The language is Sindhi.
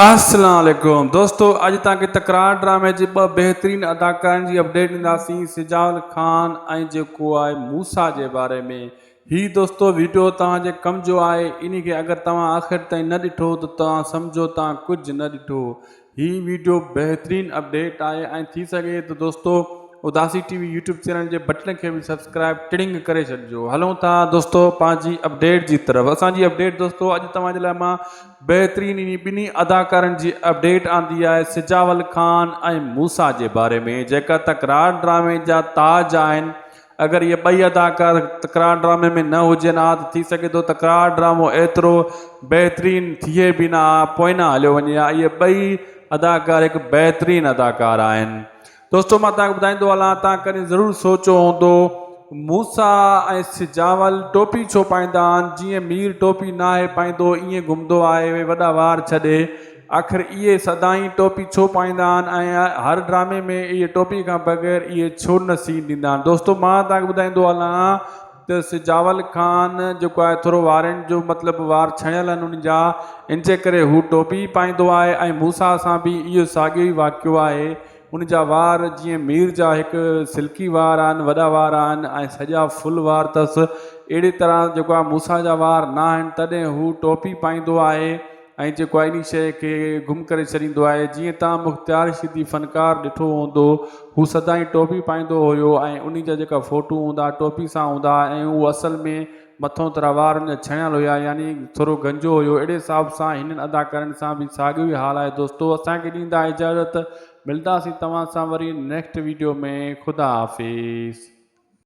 السلام عليڪم دوستو اڄ توهان کي تڪرار ڊرامي جي ٻه بهترين اداڪارن جي اپڊيٽ ڏينداسين سجاول خان ۽ جيڪو آهي موسيٰ جي باري ۾ هي دوستو ويڊيو توهان جي ڪم جو آهي انهي کي اگر توهان آخر تائين نه ڏٺو ته توهان سمجهو توهان ڪجهه نه ڏٺو هي ويڊيو بهترين اپڊيٽ آهي ۽ ٿي سگهي ته دوستو Udasi T V YouTube channel جي بٽڻ کي به سبسڪرائب ٽڙنگ ڪري ڇڏجو هلون ٿا دوستو پنهنجي اپڊيٽ جي طرف اسان جي اپڊيٽ دوستو اڄ توهان جي لاء مان بهترين انهي ٻنهي اداڪارن جي اپڊيٽ آندي آهي سجاول خان ۽ موسيٰ جي باري ۾ جيڪا تڪرار ڊرامي جا تاج آهن اگر اهي ٻئي اداڪار تڪرار ڊرامي ۾ نه هجن ها ته ٿي سگهي ٿو تڪرار ڊرامو ايترو بهترين ٿئي به نه ها پوئنا هليو وڃي ها اهي ٻئي اداڪار هڪ بهترين اداڪار آهن دوستو مان توهان کي ٻڌائيندو هلان توهان ڪڏهن ضرور سوچيو هوندو موسيٰ ۽ سجاول ٽوپي ڇو پائيندا آهن جيئن مير ٽوپي ناهي پائيندو ائين گهمندو آهي اهي وڏا وار ڇڏي آخر اهي سدائين ٽوپي ڇو پائيندا آهن ۽ هر ڊرامي ۾ اهي ٽوپي کان بغير اهي ڇو نه سين ڏيندا آهن دوستو مان توهان کي ٻڌائيندو هلان ته سجاول خان جيڪو آهي ٿورو وارن جو مطلب وار ڇڻيل آهن ان جا ان جي ڪري هو ٽوپي پائيندو آهي ۽ موسيٰ سان به اهو ساڳيو ئي واقعو آهي ان جا وار جيئن مير جا هڪ سلڪي وار آهن وڏا وار آهن ۽ سڄا فل وار اٿس اهڙي طرح جيڪو آهي موسيٰ جا وار نه آهن تڏهن هو ٽوپي پائيندو آهي ۽ جيڪو آهي انهي شيء کي گم ڪري ڇڏيندو آهي جيئن توهان مختيار شيدي فنڪار ڏٺو هوندو هو سدائين ٽوپي پائيندو هيو ۽ انهي جا جيڪا فوٽو هوندا ٽوپي سان هوندا ۽ اهو اصل ۾ مٿو ٿورا وار ان جا ڇڻيل هيا يعني ٿورو گنجو هيو اهڙي حساب سان هنن اداڪارن سان به ساڳيو ئي حال آهي دوستو اسان کي ڏيندا اجازت ملداسين توهان سان وري نيڪسٽ ويڊيو ۾ خدا حافظ.